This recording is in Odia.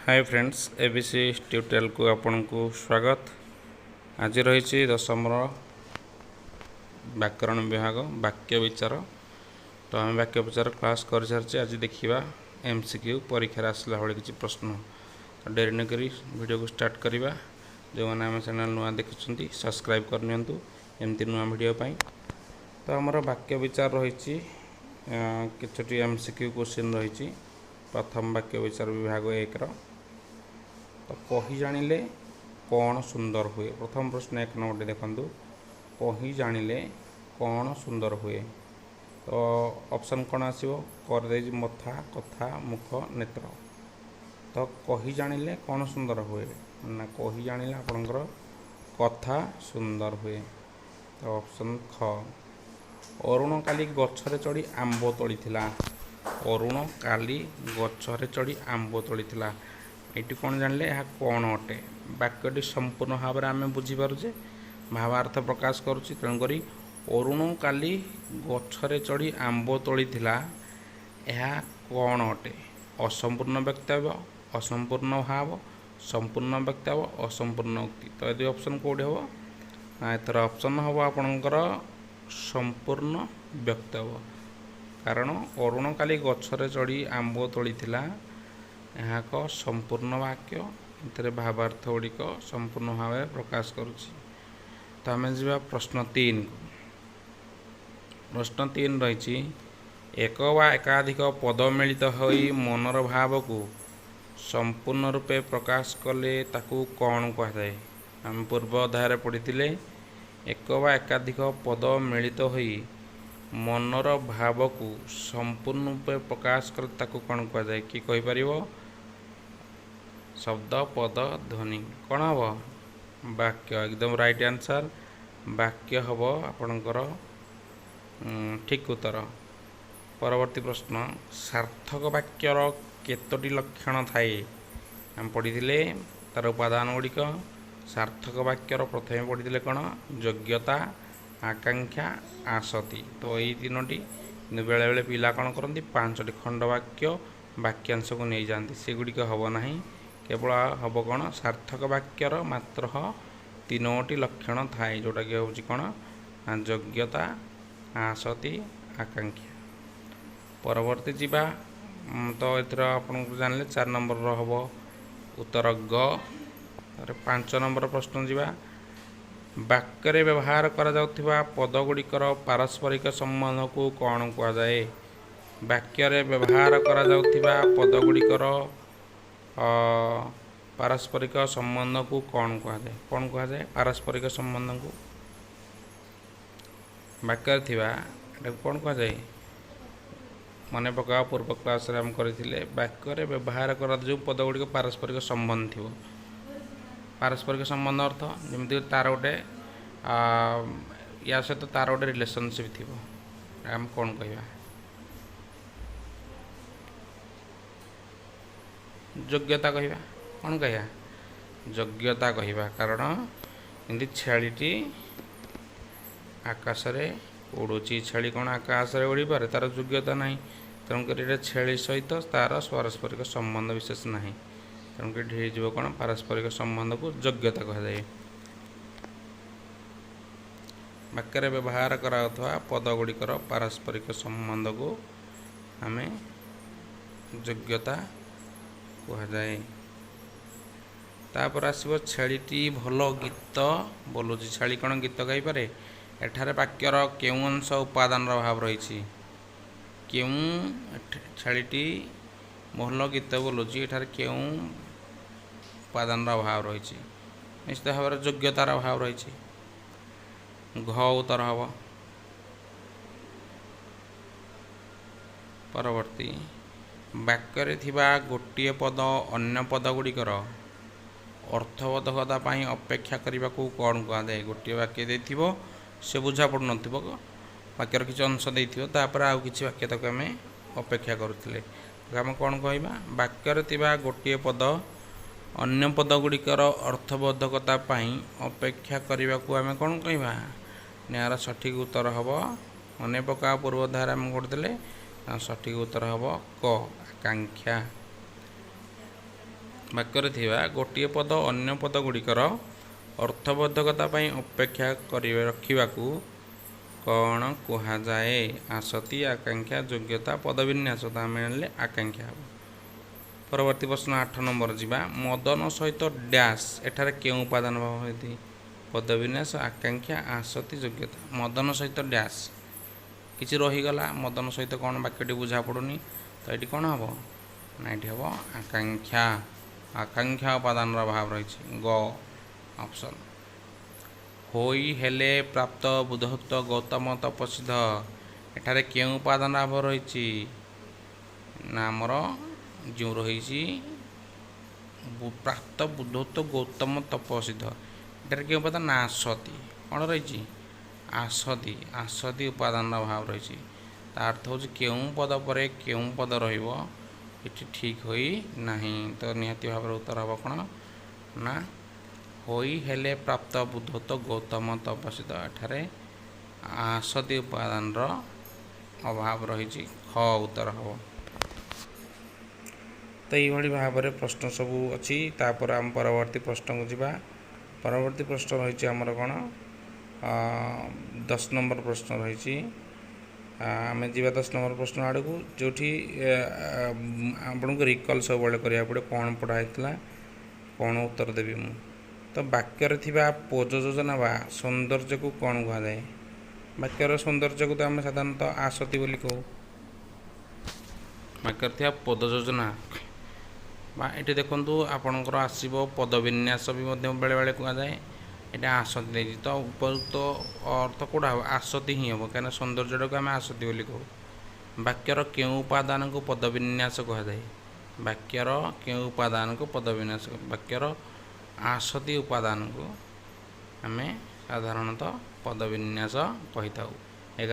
ହାଏ ଫ୍ରେଣ୍ଡସ୍, ABC ଟ୍ୟୁଟୋରିଆଲକୁ ଆପଣଙ୍କୁ ସ୍ୱାଗତ। ଆଜି ରହିଛି ଦଶମର ବ୍ୟାକରଣ ବିଭାଗ ବାକ୍ୟ ବିଚାର। ତ ଆମେ ବାକ୍ୟ ବିଚାର କ୍ଲାସ୍ କରିସାରିଛେ। ଆଜି ଦେଖିବା MCQ, ପରୀକ୍ଷାରେ ଆସିଲା ଭଳି କିଛି ପ୍ରଶ୍ନ। ତ ଡେରି ନକରି ଭିଡ଼ିଓକୁ ଷ୍ଟାର୍ଟ କରିବା। ଯେଉଁମାନେ ଆମ ଚ୍ୟାନେଲ୍ ନୂଆ ଦେଖୁଛନ୍ତି, ସବସ୍କ୍ରାଇବ୍ କରିନିଅନ୍ତୁ ଏମିତି ନୂଆ ଭିଡ଼ିଓ ପାଇଁ। ତ ଆମର ବାକ୍ୟ ବିଚାର ରହିଛି, କିଛିଟି MCQ question ରହିଛି ପ୍ରଥମ ବାକ୍ୟ ବିଚାର ବିଭାଗ 1ର। ତ କହି ଜାଣିଲେ କ'ଣ ସୁନ୍ଦର ହୁଏ? ପ୍ରଥମ ପ୍ରଶ୍ନ 1 ନମ୍ବରଟି ଦେଖନ୍ତୁ। କହି ଜାଣିଲେ କ'ଣ ସୁନ୍ଦର ହୁଏ? ତ ଅପସନ୍ କ'ଣ ଆସିବ? କରିଦେଇଛି ମଥା, କଥା, ମୁଖ, ନେତ୍ର। ତ କହି ଜାଣିଲେ କ'ଣ ସୁନ୍ଦର ହୁଏ ନା, କହି ଜାଣିଲେ ଆପଣଙ୍କର କଥା ସୁନ୍ଦର ହୁଏ। ତ ଅପସନ୍ ଖ। ଅରୁଣ କାଲି ଗଛରେ ଚଢ଼ି ଆମ୍ବ ତୋଳିଥିଲା। ଅରୁଣ କାଲି ଗଛରେ ଚଢ଼ି ଆମ୍ବ ତୋଳିଥିଲା। ଏଇଠି କ'ଣ ଜାଣିଲେ? ଏହା କ'ଣ ଅଟେ? ବାକ୍ୟଟି ସମ୍ପୂର୍ଣ୍ଣ ଭାବରେ ଆମେ ବୁଝିପାରୁଛେ, ଭାବାର୍ଥ ପ୍ରକାଶ କରୁଛି। ତେଣୁକରି ଅରୁଣ କାଲି ଗଛରେ ଚଢ଼ି ଆମ୍ବ ତୋଳିଥିଲା, ଏହା କ'ଣ ଅଟେ? ଅସମ୍ପୂର୍ଣ୍ଣ ବକ୍ତବ୍ୟ, ଅସମ୍ପୂର୍ଣ୍ଣ ଭାବ, ସମ୍ପୂର୍ଣ୍ଣ ବକ୍ତବ୍ୟ, ଅସମ୍ପୂର୍ଣ୍ଣ ଉକ୍ତି। ତ ଏଦି ଅପସନ୍ କେଉଁଠି ହେବ ନା, ଏଥର ଅପସନ୍ ହେବ ଆପଣଙ୍କର ସମ୍ପୂର୍ଣ୍ଣ ବକ୍ତବ୍ୟ। କାରଣ ଅରୁଣ କାଲି ଗଛରେ ଚଢ଼ି ଆମ୍ବ ତୋଳିଥିଲା, ଏହା ଏକ ସମ୍ପୂର୍ଣ୍ଣ ବାକ୍ୟ। ଏଥିରେ ଭାବାର୍ଥ ଗୁଡ଼ିକ ସମ୍ପୂର୍ଣ୍ଣ ଭାବରେ ପ୍ରକାଶ କରୁଛି। ତ ଆମେ ଯିବା ପ୍ରଶ୍ନ 3କୁ। ପ୍ରଶ୍ନ 3 ରହିଛି, ଏକ ବା ଏକାଧିକ ପଦ ମିଳିତ ହୋଇ ମନର ଭାବକୁ ସମ୍ପୂର୍ଣ୍ଣ ରୂପେ ପ୍ରକାଶ କଲେ ତାକୁ କ'ଣ କୁହାଯାଏ? ଆମେ ପୂର୍ବ ଅଧ୍ୟାୟରେ ପଢ଼ିଥିଲେ, ଏକ ବା ଏକାଧିକ ପଦ ମିଳିତ ହୋଇ ମନର ଭାବକୁ ସମ୍ପୂର୍ଣ୍ଣ ରୂପେ ପ୍ରକାଶ କଲେ ତାକୁ କ'ଣ କୁହାଯାଏ? କିଏ କହିପାରିବ? ଶବ୍ଦ, ପଦ, ଧ୍ୱନି, କ'ଣ ହେବ? ବାକ୍ୟ। ଏକଦମ ରାଇଟ୍ ଆନ୍ସର୍, ବାକ୍ୟ ହେବ ଆପଣଙ୍କର ଠିକ୍ ଉତ୍ତର। ପରବର୍ତ୍ତୀ ପ୍ରଶ୍ନ, ସାର୍ଥକ ବାକ୍ୟର କେତୋଟି ଲକ୍ଷଣ ଥାଏ? ଆମେ ପଢ଼ିଥିଲେ ତାର ଉପାଦାନ ଗୁଡ଼ିକ। ସାର୍ଥକ ବାକ୍ୟର ପ୍ରଥମେ ପଢ଼ିଥିଲେ କ'ଣ? ଯୋଗ୍ୟତା, ଆକାଂକ୍ଷା, ଆସତି। ତ ଏଇ ତିନୋଟି। କିନ୍ତୁ ବେଳେବେଳେ ପିଲା କ'ଣ କରନ୍ତି, 5ଟି ଖଣ୍ଡ ବାକ୍ୟ ବାକ୍ୟାଂଶକୁ ନେଇଯାଆନ୍ତି, ସେଗୁଡ଼ିକ ହେବ ନାହିଁ। କେବଳ ହେବ କ'ଣ? ସାର୍ଥକ ବାକ୍ୟର ମାତ୍ର 3ଟି ଲକ୍ଷଣ ଥାଏ, ଯେଉଁଟାକି ହେଉଛି କ'ଣ ନା ଯୋଗ୍ୟତା, ଆସତି, ଆକାଂକ୍ଷା। ପରବର୍ତ୍ତୀ ଯିବା। ତ ଏଥିର ଆପଣଙ୍କୁ ଜାଣିଲେ 4 ନମ୍ବରର ହେବ ଉତ୍ତର ଗ। ତାପରେ 5 ନମ୍ବର ପ୍ରଶ୍ନ ଯିବା। ବାକ୍ୟରେ ବ୍ୟବହାର କରାଯାଉଥିବା ପଦ ଗୁଡ଼ିକର ପାରସ୍ପରିକ ସମ୍ବନ୍ଧକୁ କ'ଣ କୁହାଯାଏ? ବାକ୍ୟରେ ବ୍ୟବହାର କରାଯାଉଥିବା ପଦ ଗୁଡ଼ିକର ପାରସ୍ପରିକ ସମ୍ବନ୍ଧକୁ କ'ଣ କୁହାଯାଏ? କ'ଣ କୁହାଯାଏ ପାରସ୍ପରିକ ସମ୍ବନ୍ଧକୁ? ବାକ୍ୟରେ ଥିବା ଏଟାକୁ କ'ଣ କୁହାଯାଏ? ମନେ ପକାଅ, ପୂର୍ବ କ୍ଲାସ୍ରେ ଆମେ କରିଥିଲେ। ବାକ୍ୟରେ ବ୍ୟବହାର କରାଯାଉ ଯେଉଁ ପଦ ଗୁଡ଼ିକ ପାରସ୍ପରିକ ସମ୍ବନ୍ଧ ଥିବ। ପାରସ୍ପରିକ ସମ୍ବନ୍ଧ ଅର୍ଥ ଯେମିତି ତାର ଗୋଟେ ୟା ସହିତ ତାର ଗୋଟେ ରିଲେସନସିପ୍ ଥିବ, ଆମେ କ'ଣ କହିବା? ଯୋଗ୍ୟତା କହିବା। କ'ଣ କହିବା? ଯୋଗ୍ୟତା କହିବା। କାରଣ ଏମିତି ଛେଳିଟି ଆକାଶରେ ଉଡ଼ୁଛି, ଛେଳି କ'ଣ ଆକାଶରେ ଉଡ଼ିପାରେ? ତାର ଯୋଗ୍ୟତା ନାହିଁ। ତେଣୁକରି ଏଇଟା ଛେଳି ସହିତ ତାର ପାରସ୍ପରିକ ସମ୍ବନ୍ଧ ବିଶେଷ ନାହିଁ। ତେଣୁକରି ଏଠି ହେଇଯିବ କ'ଣ? ପାରସ୍ପରିକ ସମ୍ବନ୍ଧକୁ ଯୋଗ୍ୟତା କୁହାଯାଏ। ବାକ୍ୟରେ ବ୍ୟବହାର କରାଯାଉଥିବା ପଦ ଗୁଡ଼ିକର ପାରସ୍ପରିକ ସମ୍ବନ୍ଧକୁ ଆମେ ଯୋଗ୍ୟତା କୁହାଯାଏ। ତାପରେ ଆସିବ, ଛେଳିଟି ଭଲ ଗୀତ ବୋଲୁଛି, ଛେଳି କ'ଣ ଗୀତ ଗାଇପାରେ? ଏଠାରେ ବାକ୍ୟର କେଉଁ ଅଂଶ ଉପାଦାନର ଅଭାବ ରହିଛି? କେଉଁ ଛେଳିଟି ଭଲ ଗୀତ ବୋଲୁଛି, ଏଠାରେ କେଉଁ ଉପାଦାନର ଅଭାବ ରହିଛି? ନିଶ୍ଚିତ ଭାବରେ ଯୋଗ୍ୟତାର ଅଭାବ ରହିଛି। ଘ ଉତ୍ତର ହେବ। ପରବର୍ତ୍ତୀ, ବାକ୍ୟରେ ଥିବା ଗୋଟିଏ ପଦ ଅନ୍ୟ ପଦ ଗୁଡ଼ିକର ଅର୍ଥବୋଧକତା ପାଇଁ ଅପେକ୍ଷା କରିବାକୁ କ'ଣ କୁହାଯାଏ? ଗୋଟିଏ ବାକ୍ୟ ଦେଇଥିବ, ସେ ବୁଝା ପଡ଼ୁନଥିବ, ବାକ୍ୟର କିଛି ଅଂଶ ଦେଇଥିବ, ତାପରେ ଆଉ କିଛି ବାକ୍ୟ ତାକୁ ଆମେ ଅପେକ୍ଷା କରୁଥିଲେ, ଆମେ କ'ଣ କହିବା? ବାକ୍ୟରେ ଥିବା ଗୋଟିଏ ପଦ ଅନ୍ୟ ପଦ ଗୁଡ଼ିକର ଅର୍ଥବୋଧକତା ପାଇଁ ଅପେକ୍ଷା କରିବାକୁ ଆମେ କ'ଣ କହିବା? ଏହାର ସଠିକ୍ ଉତ୍ତର ହେବ, ମନେ ପକାଅ ପୂର୍ବ ଧାରା ଆମେ କରୁଥିଲେ, ସଠିକ୍ ଉତ୍ତର ହେବ କ, ଆକାଂକ୍ଷା। ବାକ୍ୟରେ ଥିବା ଗୋଟିଏ ପଦ ଅନ୍ୟ ପଦ ଗୁଡ଼ିକର ଅର୍ଥବୋଧକତା ପାଇଁ ଅପେକ୍ଷା କରି ରଖିବାକୁ କ'ଣ କୁହାଯାଏ? ଆସତି, ଆକାଂକ୍ଷା, ଯୋଗ୍ୟତା, ପଦବିନ୍ୟାସ। ତ ଆମେ ଜାଣିଲେ ଆକାଂକ୍ଷା ହେବ। ପରବର୍ତ୍ତୀ ପ୍ରଶ୍ନ 8 ନମ୍ବର ଯିବା। ମଦନ ସହିତ ଡ୍ୟାସ୍, ଏଠାରେ କେଉଁ ଉପାଦାନ ଭାବ ହୋଇଛି? ପଦବିନ୍ୟାସ, ଆକାଂକ୍ଷା, ଆସତି, ଯୋଗ୍ୟତା। ମଦନ ସହିତ ଡ୍ୟାସ୍, କିଛି ରହିଗଲା। ମଦନ ସହିତ କ'ଣ ବାକ୍ୟଟି ବୁଝା ପଡ଼ୁନି। ତ ଏଠି କ'ଣ ହେବ ନା ଏଠି ହେବ ଆକାଂକ୍ଷା। ଆକାଂକ୍ଷା ଉପାଦାନର ଅଭାବ ରହିଛି, ଗ ଅପସନ୍। ହୋଇ ହେଲେ ପ୍ରାପ୍ତ ବୁଦ୍ଧତ୍ୱ ଗୌତମ ତପସିଦ୍ଧ, ଏଠାରେ କେଉଁ ଉପାଦାନ ଅଭାବ ରହିଛି? ନା ଆମର ଯେଉଁ ରହିଛି ପ୍ରାପ୍ତ ବୁଦ୍ଧତ୍ୱ ଗୌତମ ତପସିଦ୍ଧ, ଏଠାରେ କେଉଁ ଉପାଦାନ ନା ଆସତି। କ'ଣ ରହିଛି? ଆସତି। ଆସତି ଉପାଦାନର ଅଭାବ ରହିଛି। ତା ଅର୍ଥ ହେଉଛି କେଉଁ ପଦ ପରେ କେଉଁ ପଦ ରହିବ ଏଠି ଠିକ୍ ହୋଇ ନାହିଁ। ତ ନିହାତି ଭାବରେ ଉତ୍ତର ହେବ କ'ଣ ନା ହୋଇ ହେଲେ ପ୍ରାପ୍ତ ବୁଦ୍ଧତ୍ୱ ଗୌତମ ତପସିଦ୍ଧ, ଏଠାରେ ଆସତି ଉପାଦାନର ଅଭାବ ରହିଛି, ଖ ଉତ୍ତର ହେବ। ତ ଏଇଭଳି ଭାବରେ ପ୍ରଶ୍ନ ସବୁ ଅଛି। ତାପରେ ଆମ ପରବର୍ତ୍ତୀ ପ୍ରଶ୍ନକୁ ଯିବା। ପରବର୍ତ୍ତୀ ପ୍ରଶ୍ନ ରହିଛି ଆମର କ'ଣ? 10 ନମ୍ବର ପ୍ରଶ୍ନ ରହିଛି। ଆମେ ଯିବା 10 ନମ୍ବର ପ୍ରଶ୍ନ ଆଡ଼କୁ, ଯେଉଁଠି ଆପଣଙ୍କୁ ରିକଲ୍ ସବୁବେଳେ କରିବାକୁ ପଡ଼ିବ, କ'ଣ ପଢ଼ା ହେଇଥିଲା, କ'ଣ ଉତ୍ତର ଦେବି ମୁଁ। ତ ବାକ୍ୟରେ ଥିବା ଯୋଜନା ବା ସୌନ୍ଦର୍ଯ୍ୟକୁ କ'ଣ କୁହାଯାଏ? ବାକ୍ୟର ସୌନ୍ଦର୍ଯ୍ୟକୁ ତ ଆମେ ସାଧାରଣତଃ ଆସତି ବୋଲି କହୁ। ବାକ୍ୟରେ ଥିବା ପଦ ଯୋଜନା ବା ଏଠି ଦେଖନ୍ତୁ ଆପଣଙ୍କର ଆସିବ ପଦବିନ୍ୟାସ ବି ମଧ୍ୟ ବେଳେବେଳେ କୁହାଯାଏ। ଏଇଟା ଆସତି ଦେଇଛି, ତ ଉପଯୁକ୍ତ ଅର୍ଥ କେଉଁଟା ହେବ? ଆସତି ହିଁ ହେବ, କାହିଁକିନା ସୌନ୍ଦର୍ଯ୍ୟଟାକୁ ଆମେ ଆସତି ବୋଲି କହୁ। ବାକ୍ୟର କେଉଁ ଉପାଦାନକୁ ପଦବିନ୍ୟାସ କୁହାଯାଏ? ବାକ୍ୟର କେଉଁ ଉପାଦାନକୁ ପଦବିନ୍ୟାସ? ବାକ୍ୟର ଆସତି ଉପାଦାନକୁ ଆମେ ସାଧାରଣତଃ ପଦବିନ୍ୟାସ କହିଥାଉ।